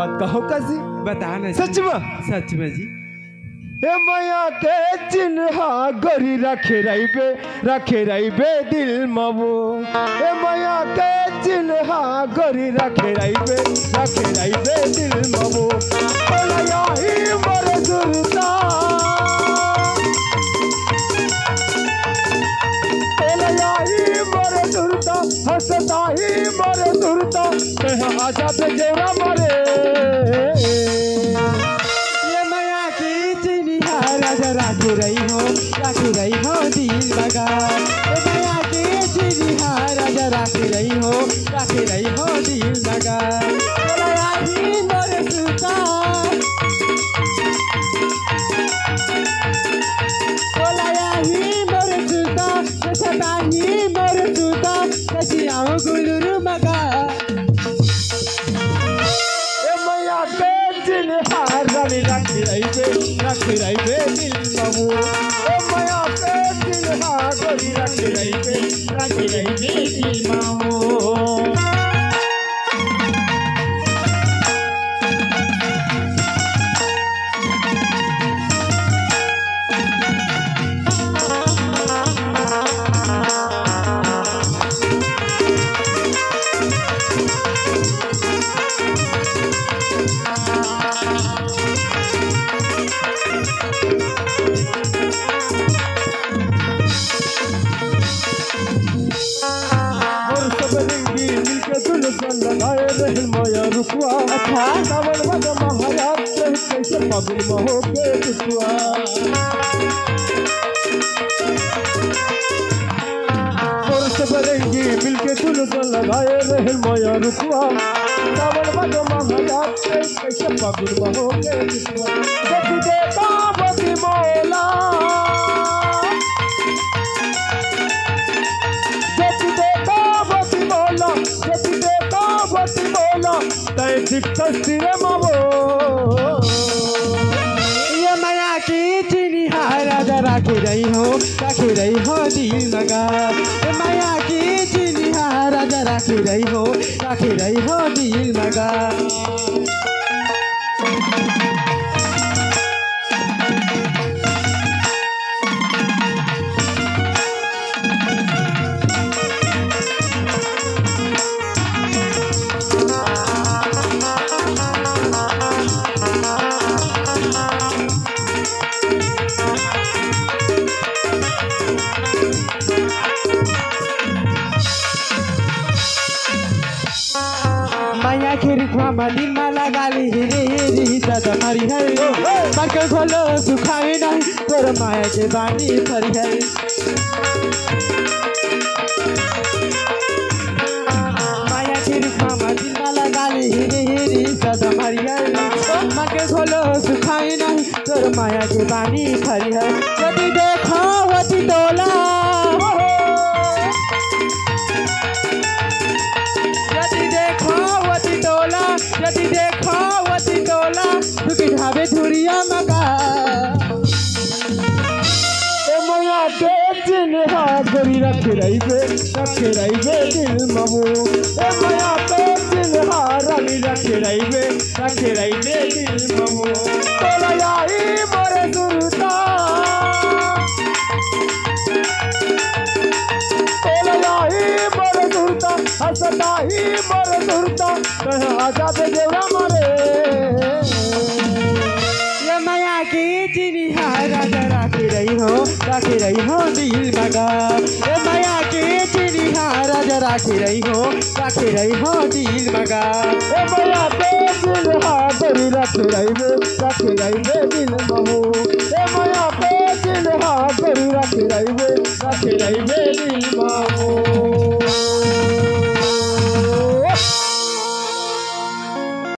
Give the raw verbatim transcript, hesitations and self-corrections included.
बात कहो कसी। बता ना जी। सच में? सच में जी। ए मया के चिन्हा गोरी रखे रहिबे, रखे रहिबे दिल म वो। ए मया के चिन्हा गोरी रखे रहिबे, रखे रहिबे दिल म वो। बोला याही मोर सुरता, बोला याही मोर सुरता, हंसता ही मोर सुरता, कह आजा बेजेरा मरे। ये मया के चिन्हा राजा राखे रही हो, राखे रही हो दिल मगा। ये मया के चिन्हा राजा राखे रही हो, राखे रही हो दिल मगा। बोला याही मोर सुरता, बोला याही मोर सुरता, सदा ही मोर सुरता, कसी आओ गुलुरु मगा। ए मया के चिन्हा गोरी रखे रहिबे, रखे रहिबे दिल म वो। ए मया के चिन्हा गोरी रखे रहिबे, रखे रहिबे दिल म वो। मोर सब रंगी मिलके दुल्हन लगाए रहे माया रुपवा। अच्छा। सावन भदवा महाराज से कैसे फागुन में होके दुखवा। मोर सब रंगी मिलके दुल्हन लगाए रहे माया रुपवा। सावन भदवा महाराज से कैसे फागुन में होके दुखवा। जब देखा बदी मोला, जब देखा बदी मोला, जब देखा बदी मोला, तय दिखतस सिरे मावो। ये मया के चिन्हा राजा राखे रही हो, राखे रही हो दिल मगा। ये मया के चिन्हा राजा राखे रही हो, राखे रही हो दिल मगा। मया के रुखवा म दिन म लगा ली हिरी हिरी सदा मरी है। मकर घोलो सुखावे नहीं तोर मया के बानी फरी है। मया के रुखवा म दिन म लगा ली हिरी हिरी सदा मरी है। मकर घोलो सुखावे नहीं तोर मया के बानी फरी है। यदि देखा वती तोला, यदि देखा वती तोला, यदि देखा वती तोला, तू की ढाबे धुरिया मगा। ए मया के चिन्हा गोरी रखे रहिबे, रखे रहिबे दिल ममो। ए मया के चिन्हा रानी रखे रहिबे, रखे रहिबे दिल ममो। तोला याही मोर सुरता, तोला याही मोर सुरता, हंसता ही मोर सुरता, कह आजा बेजेवरा मारे। ये मया के चिन्हा राजा राखे रही हो, राखे रही हो दिल मगा। ये मया के चिन्हा राजा राखे रही हो, राखे रही हो दिल मगा। ए मया के चिन्हा गोरी रखे रहिबे, रखे रहिबे दिल महो। ए मया के चिन्हा गोरी रखे रहिबे, रखे रहिबे दिल महो।